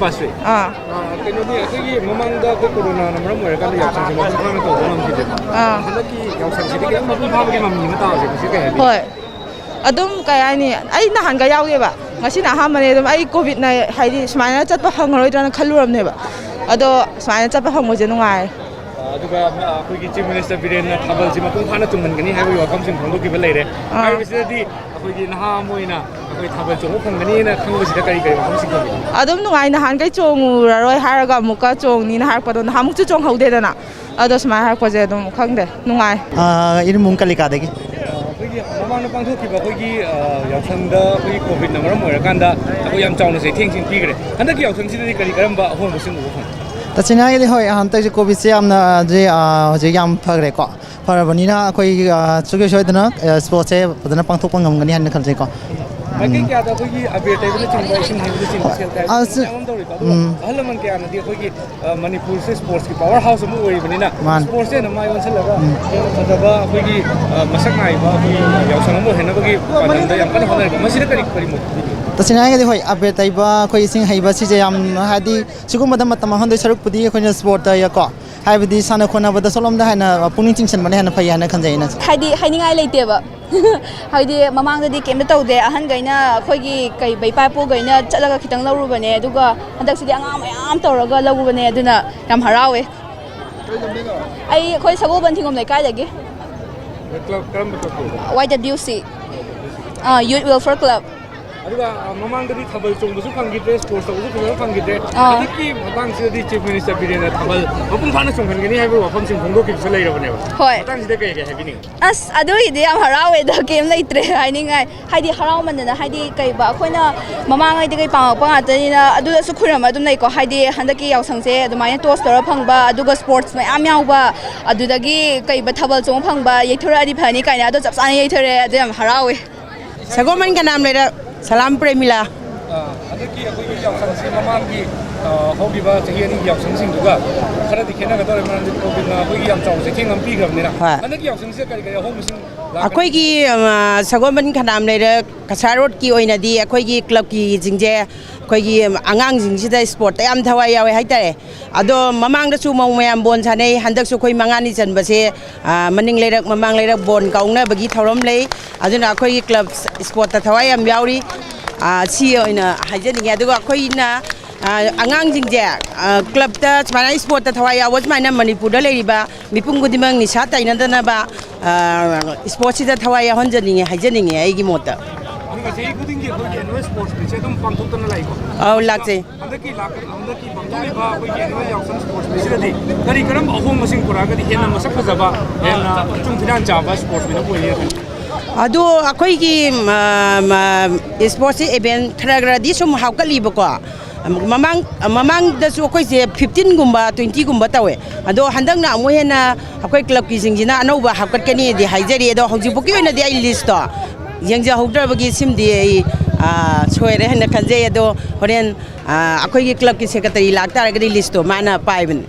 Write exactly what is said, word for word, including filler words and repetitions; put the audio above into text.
Pass three. ꯑꯥ꯫ ꯑꯥ, ꯀꯩꯅꯣꯗꯤ ꯑꯩꯈꯣꯏꯒꯤ ꯃꯃꯥꯡꯗ ꯑꯩꯈꯣꯏ ꯀꯣꯔꯣꯅꯥꯅ ꯃꯔꯝ ꯑꯣꯏꯔꯀꯥꯟꯗ ꯌꯥꯎꯁꯪꯁꯦ ꯃꯄꯨꯡ ꯐꯥꯅ ꯇꯧꯕ ꯉꯝꯈꯤꯗꯦꯕ꯫ ꯑꯥ꯫ ꯍꯟꯗꯛꯀꯤ ꯌꯥꯎꯁꯪꯁꯤꯗꯤ ꯈꯤꯇꯪ ꯃꯄꯨꯡ ꯐꯥꯕꯒꯤ ꯃꯃꯤ ꯑꯃ ꯇꯥꯕꯁꯦ ꯃꯁꯤ ꯀꯩ ꯍꯥꯏꯕꯤꯒꯦ? ꯍꯣꯏ꯫ ꯑꯗꯨꯝ ꯀꯩ ꯍꯥꯏꯅꯤ, ꯑꯩ ꯅꯍꯥꯟꯒ ꯌꯥꯎꯗꯦꯕ, ꯉꯁꯤꯅ ꯑꯍꯥꯟꯕꯅꯦ꯫ ꯑꯗꯨꯝ ꯑꯩ ꯀꯣꯚꯤꯠꯅ ꯍꯥꯏꯗꯤ ꯁꯨꯃꯥꯏꯅ ꯆꯠꯄ ꯐꯪꯉꯔꯣꯏꯗ꯭ꯔꯅ ꯈꯜꯂꯨꯔꯕꯅꯦꯕ, ꯑꯗꯣ ꯁꯨꯃꯥꯏꯅ ꯆꯠꯄ ꯐꯪꯕꯁꯦ ꯅꯨꯡꯉꯥꯏ꯫ ꯑꯗꯨꯒ ꯑꯩꯈꯣꯏꯒꯤ ꯆꯤꯐ ꯃꯤꯅꯤꯁꯇꯔ ꯕꯤꯔꯦꯟꯅ ꯊꯥꯕꯜꯁꯤ ꯃꯄꯨꯡ ꯐꯥꯅ ꯆꯣꯡꯍꯟꯒꯅꯤ ꯍꯥꯏꯕꯒꯤ ꯋꯥꯐꯝꯁꯤꯡ ꯐꯣꯡꯗꯣꯛꯈꯤꯕ ꯂꯩꯔꯦ꯫ ꯑꯥ꯫ ꯍꯥꯏꯔꯤꯕꯁꯤꯗꯗꯤ ꯑꯩꯈꯣꯏꯒꯤ ꯅꯍꯥ ꯑꯃ ꯑꯣꯏꯅ ꯑꯩꯈꯣꯏ ꯊꯥꯕꯜ ꯆꯣꯡꯕ ꯐꯪꯒꯅꯤꯅ ꯈꯪꯕꯁꯤꯗ ꯀꯔꯤ ꯀꯔꯤ ꯋꯥꯐꯝꯁꯤꯡ ꯊꯝꯕꯤꯒꯦ? ꯑꯗꯨꯝ ꯅꯨꯡꯉꯥꯏ꯫ ꯅꯍꯥꯟꯈꯩ ꯆꯣꯡꯉꯨꯔꯔꯣꯏ ꯍꯥꯏꯔꯒ ꯑꯃꯨꯛꯀ ꯆꯣꯡꯅꯤꯅ ꯍꯥꯏꯔꯛꯄꯗꯣ, ꯅꯍꯥꯟꯃꯨꯛꯁꯨ ꯆꯣꯡꯍꯧꯗꯦꯗꯅ, ꯑꯗꯣ ꯁꯨꯃꯥꯏꯅ ꯍꯥꯏꯔꯛꯄꯁꯦ ꯑꯗꯨꯝ ꯈꯪꯗꯦ, ꯅꯨꯡꯉꯥꯏ꯫ ꯑꯥ, ꯏꯔꯨꯝꯕꯨꯡ ꯀꯥꯂꯤꯀꯥꯗꯒꯤ꯫ ꯑꯩꯈꯣꯏꯒꯤ ꯃꯃꯥꯡꯗ ꯄꯥꯡꯊꯣꯛꯈꯤꯕ ꯑꯩꯈꯣꯏꯒꯤ, ꯑ, ꯌꯥꯎꯁꯪꯗ ꯑꯩꯈꯣꯏꯒꯤ ꯀꯣꯚꯤꯠꯅ ꯃꯔꯝ ꯑꯣꯏꯔꯀꯥꯟꯗ ꯑꯩꯈꯣꯏ ꯌꯥꯝ ꯆꯥꯎꯅ ꯆꯩꯊꯦꯡꯁꯤꯡ ꯄꯤꯈ꯭ꯔꯦ꯫ ꯍꯟꯗꯛꯀꯤ ꯌꯥꯎꯁꯪꯁꯤꯗꯗꯤ ꯀꯔꯤ ꯀꯔꯝꯕ ꯑꯍꯣꯡꯕꯁꯤꯡ ꯎꯕ ꯐꯪꯉꯤ? ꯇꯁꯦꯡꯅ ꯍꯥꯏꯔꯒꯗꯤ ꯍꯣꯏ, ꯍꯟꯗꯛꯁꯦ ꯀꯣꯚꯤꯠꯁꯦ ꯌꯥꯝꯅ ꯍꯧꯖꯤꯛ, ꯑ, ꯍꯧꯖꯤꯛ ꯌꯥꯝ ꯐꯈ꯭ꯔꯦꯀꯣ꯫ ꯐꯔꯕꯅꯤꯅ ꯑꯩꯈꯣꯏ, ꯑ, ꯁꯨꯡꯁꯣꯏ ꯁꯣꯏꯗꯅ, ꯑ, ꯁ꯭ꯄꯣꯔꯠꯁꯦ ꯐꯖꯅ ꯄꯥꯡꯊꯣꯛꯄ ꯉꯝꯒꯅꯤ ꯍꯥꯏꯅ ꯈꯜꯖꯩꯀꯣ꯫ ꯃꯥꯏꯀꯩ ꯀꯌꯥꯗ ꯑꯩꯈꯣꯏꯒꯤ ꯑꯕꯦꯔ ꯇꯩꯕꯅꯆꯤꯡꯕ, ꯏꯁꯤꯡ ꯍꯩꯕꯅꯆꯤꯡꯕ, ꯁꯦꯜ ꯀꯥꯏꯕ ꯑ, ꯁꯤ-, ꯃꯌꯥꯝ ꯑꯃ ꯇꯧꯔꯤꯀꯣ꯫ ꯑꯗꯨꯒ ꯎꯝ꯫ ꯑꯍꯜ ꯂꯃꯟ ꯀꯌꯥꯅꯗꯤ ꯑꯩꯈꯣꯏꯒꯤ, ꯑ, ꯃꯅꯤꯄꯨꯔꯁꯦ ꯁ꯭ꯄꯣꯔꯠꯁꯀꯤ ꯄꯋꯥꯔ ꯍꯥꯎꯁ ꯑꯃ ꯑꯣꯏꯔꯤꯕꯅꯤꯅ, ꯃꯥꯅꯤ꯫ ꯁ꯭ꯄꯣꯔꯠꯁꯦ ꯍꯦꯟꯅ ꯃꯥꯏ ꯑꯣꯟꯁꯤꯜꯂꯒ ꯎꯝ꯫ ꯍꯦꯟꯅ ꯐꯖꯕ ꯑꯩꯈꯣꯏꯒꯤ, ꯑ, ꯃꯁꯛ ꯅꯥꯏꯕ ꯑꯩꯈꯣꯏꯒꯤ ꯌꯥꯎꯁꯪ ꯑꯃ ꯑꯣꯏꯍꯟꯅꯕꯒꯤ ꯄꯥꯟꯗꯝꯗ ꯌꯥꯝ ꯀꯟꯅ ꯍꯣꯠꯅꯔꯤ꯫ ꯃꯁꯤꯗ ꯀꯔꯤ, ꯀꯔꯤ ꯃꯣꯠ ꯄꯤꯕꯤꯒꯦ? ꯇꯁꯦꯡꯅ ꯍꯥꯏꯔꯒꯗꯤ ꯍꯣꯏ, ꯑꯕꯦꯔ ꯇꯩꯕ, ꯑꯩꯈꯣꯏ ꯏꯁꯤꯡ ꯍꯩꯕ, ꯁꯤꯁꯦ ꯌꯥꯝ ꯍꯥꯏꯗꯤ ꯁꯤꯒꯨꯝꯕꯗ ꯃꯇꯝ ꯃꯥꯡꯍꯟꯗꯣꯏ ꯁꯔꯨꯛꯄꯨꯗꯤ ꯑꯩꯈꯣꯏꯅ ꯁ꯭ꯄꯣꯔꯠꯇ ꯀꯣ, ꯍꯥꯏꯕꯗꯤ ꯁꯥꯟꯅ ꯈꯣꯠꯅꯕꯗ ꯁꯣꯝꯂꯣꯝꯗ ꯍꯦꯟꯅ ꯄꯨꯛꯅꯤꯡ ꯆꯤꯡꯁꯤꯟꯕꯅ ꯍꯦꯟꯅ ꯐꯩ ꯍꯥꯏꯅ ꯈꯟꯖꯩ ꯑꯩꯅ꯫ ꯍꯥꯏꯗꯤ ꯍꯥꯏꯅꯤꯡꯉꯥꯏ ꯂꯩꯇꯦꯕ꯫ ꯍꯥꯏꯗꯤ ꯃꯃꯥꯡꯗꯗꯤ ꯀꯩꯝꯇ ꯇꯧꯗꯦ, ꯑꯍꯟꯈꯩꯅ ꯑꯩꯈꯣꯏꯒꯤ ꯀꯩꯕ ꯏꯄꯥ ꯏꯄꯨꯈꯩꯅ ꯆꯠꯂꯒ ꯈꯤꯇꯪ ꯂꯧꯔꯨꯕꯅꯦ, ꯑꯗꯨꯒ ꯍꯟꯗꯛꯁꯤꯗꯤ ꯑꯉꯥꯡ ꯃꯌꯥꯝ ꯇꯧꯔꯒ ꯂꯧꯔꯨꯕꯅꯦ, ꯑꯗꯨꯅ ꯌꯥꯝ ꯍꯔꯥꯎꯋꯦ꯫ ꯑꯩ ꯑꯩꯈꯣꯏ ꯁꯒꯣꯜꯕꯟ ꯊꯤꯡꯒꯣꯝ ꯂꯩꯀꯥꯏꯗꯒꯤ꯫ ꯀ꯭ꯂꯕ, ꯀꯔꯝꯕ ꯀ꯭ꯂꯕ ꯑꯣꯏꯕ? ꯋꯥꯏ ꯗꯕ꯭ꯂꯤꯎ ꯁꯤ꯫ ꯑꯥ, ꯌꯨꯠ ꯋꯦꯜꯐꯤꯌꯔ ꯀ꯭ꯂꯕ꯫ ꯑꯗꯨꯒ, ꯑ, ꯃꯃꯥꯡꯗꯗꯤ ꯊꯥꯕꯜ ꯆꯣꯡꯕꯁꯨ ꯐꯪꯈꯤꯗ꯭ꯔꯦ, ꯁ꯭ꯄꯣꯔꯠꯁ ꯇꯧꯕꯁꯨ ꯐꯖꯅ ꯐꯪꯈꯤꯗ꯭ꯔꯦ꯫ ꯑꯥ꯫ ꯍꯟꯗꯛꯀꯤ ꯃꯇꯥꯡꯁꯤꯗꯗꯤ ꯆꯤꯐ ꯃꯤꯅꯤꯁꯇꯔ ꯕꯤꯔꯦꯟꯅ ꯊꯥꯕꯜ ꯃꯄꯨꯡ ꯐꯥꯅ ꯆꯣꯡꯍꯟꯒꯅꯤ ꯍꯥꯏꯕꯒꯤ ꯋꯥꯐꯝꯁꯤꯡ ꯐꯣꯡꯗꯣꯛꯈꯤꯕꯁꯨ ꯂꯩꯔꯕꯅꯦꯕ꯫ ꯍꯣꯏ꯫ ꯃꯇꯥꯡꯁꯤꯗ ꯀꯩ ꯀꯩ ꯍꯥꯏꯕꯤꯅꯤꯡꯉꯤ? ꯑꯁ, ꯑꯗꯨꯒꯤꯗꯤ ꯌꯥꯝ ꯍꯔꯥꯎꯋꯦꯗ, ꯀꯩꯝ ꯂꯩꯇ꯭ꯔꯦ ꯍꯥꯏꯅꯤꯡꯉꯥꯏ꯫ ꯍꯥꯏꯗꯤ ꯍꯔꯥꯎꯃꯟꯗꯅ, ꯍꯥꯏꯗꯤ ꯀꯩꯕ, ꯑꯩꯈꯣꯏꯅ ꯃꯃꯥꯡꯉꯩꯗꯒꯤ ꯄꯥꯡꯉꯛꯄ ꯉꯥꯛꯇꯅꯤꯅ ꯑꯗꯨꯗꯁꯨ ꯈꯨꯔꯨꯝꯃ ꯑꯗꯨꯝ ꯂꯩꯀꯣ꯫ ꯍꯥꯏꯗꯤ ꯍꯟꯗꯛꯀꯤ ꯌꯥꯎꯁꯪꯁꯦ ꯑꯗꯨꯃꯥꯏꯅ ꯇꯣꯁ ꯇꯧꯔ ꯐꯪꯕ, ꯑꯗꯨꯒ ꯁ꯭ꯄꯣꯔꯠꯁ ꯃꯌꯥꯝ ꯌꯥꯎꯕ, ꯑꯗꯨꯗꯒꯤ ꯀꯩꯕ, ꯊꯥꯕꯜ ꯆꯣꯡꯕ ꯐꯪꯕ, ꯌꯩꯊꯣꯔꯛꯑꯗꯤ ꯐꯅꯤ ꯀꯥꯏꯅ, ꯑꯗꯣ ꯆꯞ ꯆꯥꯅ ꯌꯩꯊꯣꯔꯛꯑꯦ꯫ ꯑꯗꯨ ꯌꯥꯝ ꯍꯔꯥꯎꯋꯦ꯫ ꯁꯒꯣꯜꯕꯟ ꯀꯅꯥꯝ ꯂꯩꯔꯛ, ꯁꯂꯥꯝ ꯄ꯭ꯔꯦꯃꯤꯂꯥ꯫ ꯑ, ꯍꯟꯗꯛꯀꯤ ꯑꯩꯈꯣꯏꯒꯤ ꯌꯥꯎꯁꯪꯁꯤ ꯃꯃꯥꯡꯒꯤ, ꯑ, ꯍꯧꯈꯤꯕ ꯆꯍꯤ ꯑꯅꯤꯒꯤ ꯌꯥꯎꯁꯪꯁꯤꯡꯗꯨꯒ ꯈꯔꯗꯤ ꯈꯦꯠꯅꯒꯗꯧꯔꯦ, ꯃꯔꯝꯗꯤ ꯀꯣꯚꯤꯗꯅ ꯑꯩꯈꯣꯏꯒꯤ ꯌꯥꯝ ꯆꯥꯎꯕ ꯆꯩꯊꯦꯡ ꯑꯃ ꯄꯤꯈ꯭ꯔꯕꯅꯤꯅ꯫ ꯍꯣꯏ꯫ ꯍꯟꯗꯛꯀꯤ ꯌꯥꯎꯁꯪꯁꯤꯗ ꯀꯔꯤ ꯀꯔꯤ ꯑꯍꯣꯡꯕꯁꯤꯡ ꯂꯥꯛꯀꯅꯤ? ꯑꯩꯈꯣꯏꯒꯤ, ꯑ, ꯁꯒꯣꯜꯕꯟ ꯈꯅꯥꯝ ꯂꯩꯔꯛ ꯀꯁꯥꯔ ꯔꯣꯗꯀꯤ ꯑꯣꯏꯅꯗꯤ ꯑꯩꯈꯣꯏꯒꯤ ꯀ꯭ꯂꯕꯀꯤꯁꯤꯡꯁꯦ, ꯑꯩꯈꯣꯏꯒꯤ ꯑꯉꯥꯡꯁꯤꯡꯁꯤꯗ ꯁ꯭ꯄꯣꯔꯠꯇ ꯌꯥꯝ ꯊꯋꯥꯏ ꯌꯥꯎꯋꯦ ꯍꯥꯏꯇꯥꯔꯦ꯫ ꯑꯗꯣ ꯃꯃꯥꯡꯗꯁꯨ ꯃꯧ ꯃꯌꯥꯝ ꯕꯣꯜ ꯁꯥꯟꯅꯩ, ꯍꯟꯗꯛꯁꯨ ꯑꯩꯈꯣꯏ ꯃꯉꯥꯅꯤ ꯆꯟꯕꯁꯦ, ꯑ, ꯃꯅꯤꯡ ꯂꯩꯔꯛ ꯃꯃꯥꯡ ꯂꯩꯔꯛ ꯕꯣꯜ ꯀꯥꯎꯅꯕꯒꯤ ꯊꯧꯔꯝ ꯂꯩ꯫ ꯑꯗꯨꯅ ꯑꯩꯈꯣꯏꯒꯤ ꯀ꯭ꯂꯕ ꯁ꯭ꯄꯣꯔꯠꯇ ꯊꯋꯥꯏ ꯌꯥꯝ ꯌꯥꯎꯔꯤ꯫ ꯑ, ꯁꯤ ꯑꯣꯏꯅ ꯍꯥꯏꯖꯅꯤꯡꯉꯦ꯫ ꯑꯗꯨꯒ ꯑꯩꯈꯣꯏꯅ, ꯑ, ꯑꯉꯥꯡꯁꯤꯡꯁꯦ, ꯑ, ꯀ꯭ꯂꯕꯇ ꯁꯨꯃꯥꯏꯅ ꯁ꯭ꯄꯣꯔꯠꯇ ꯊꯋꯥꯏ ꯌꯥꯎꯕ ꯁꯨꯃꯥꯏꯅ ꯃꯅꯤꯄꯨꯔꯗ ꯂꯩꯔꯤꯕ ꯃꯤꯄꯨꯝ ꯈꯨꯗꯤꯡꯃꯛ ꯅꯤꯁꯥ ꯇꯩꯅꯗꯅꯕ, ꯑ, ꯁ꯭ꯄꯣꯔꯠꯁꯤꯗ ꯊꯋꯥꯏ ꯌꯥꯎꯍꯟꯖꯅꯤꯡꯉꯦ, ꯍꯥꯏꯖꯅꯤꯡꯉꯦ ꯑꯩꯒꯤ ꯃꯣꯠꯇ꯫ ꯑꯗꯨꯒ ꯆꯍꯤ ꯈꯨꯗꯤꯡꯒꯤ ꯑꯩꯈꯣꯏꯒꯤ annual sports meetꯁꯦ ꯑꯗꯨꯝ ꯄꯥꯡꯊꯣꯛꯇꯅ ꯂꯥꯛꯏꯀꯣ꯫ ꯑꯧ, ꯂꯥꯛꯆꯩ꯫ ꯍꯟꯗꯛꯀꯤ ꯂꯥꯛꯀ-, ꯍꯟꯗꯛꯀꯤ ꯄꯥꯡꯊꯣꯛꯂꯤꯕ ꯑꯩꯈꯣꯏꯒꯤ annual ꯌꯥꯎꯁꯪ sports meetꯁꯤꯗꯗꯤ ꯀꯔꯤ ꯀꯔꯝꯕ ꯑꯍꯣꯡꯕꯁꯤꯡ ꯄꯨꯔꯛꯑꯒꯗꯤ ꯍꯦꯟꯅ ꯃꯁꯛ ꯐꯖꯕ, ꯍꯦꯟꯅ ꯃꯆꯨꯡ ꯐꯤꯅꯥꯟ ꯆꯥꯕ sports meet ꯑꯃ ꯑꯣꯏꯅꯤ ꯈꯜꯂꯤ? ꯑꯗꯨ ꯑꯩꯈꯣꯏꯒꯤ, ꯃ-, ꯃ-, ꯁ꯭ꯄꯣꯔꯠꯁꯤ ꯏꯚꯦꯟ ꯈꯔ ꯈꯔꯗꯤ ꯁꯨꯝ ꯍꯥꯞꯀꯠꯂꯤꯕꯀꯣ꯫ ꯃꯃꯥꯡ, ꯃꯃꯥꯡꯗꯁꯨ ꯑꯩꯈꯣꯏꯁꯦ fifteen ꯒꯨꯝꯕ, twenty ꯒꯨꯝꯕ ꯇꯧꯋꯦ꯫ ꯑꯗꯣ ꯍꯟꯗꯛꯅ ꯑꯃꯨꯛ ꯍꯦꯟꯅ ꯑꯩꯈꯣꯏ ꯀ꯭ꯂꯕꯀꯤꯁꯤꯡꯁꯤꯅ ꯑꯅꯧꯕ ꯍꯥꯞꯀꯠꯀꯅꯤꯗꯤ ꯍꯥꯏꯖꯔꯤ꯫ ꯑꯗꯣ ꯍꯧꯖꯤꯛꯐꯥꯎꯒꯤ ꯑꯣꯏꯅꯗꯤ ꯑꯩ ꯂꯤꯁꯇꯣ ꯌꯦꯡꯖꯍꯧꯗ꯭ꯔꯕꯒꯤ ꯁꯤꯃꯗꯤ ꯑꯩ, ꯑ, ꯁꯣꯏꯔꯦ ꯍꯥꯏꯅ ꯈꯟꯖꯩ꯫ ꯑꯗꯣ ꯍꯣꯔꯦꯟ, ꯑ, ꯑꯩꯈꯣꯏꯒꯤ ꯀ꯭ꯂꯕꯀꯤ ꯁꯦꯀ꯭ꯔꯦꯇꯔꯤ ꯂꯥꯛꯇꯥꯔꯒꯗꯤ ꯂꯤꯁꯇꯣ ꯃꯥꯅ ꯄꯥꯏꯕꯅꯤ꯫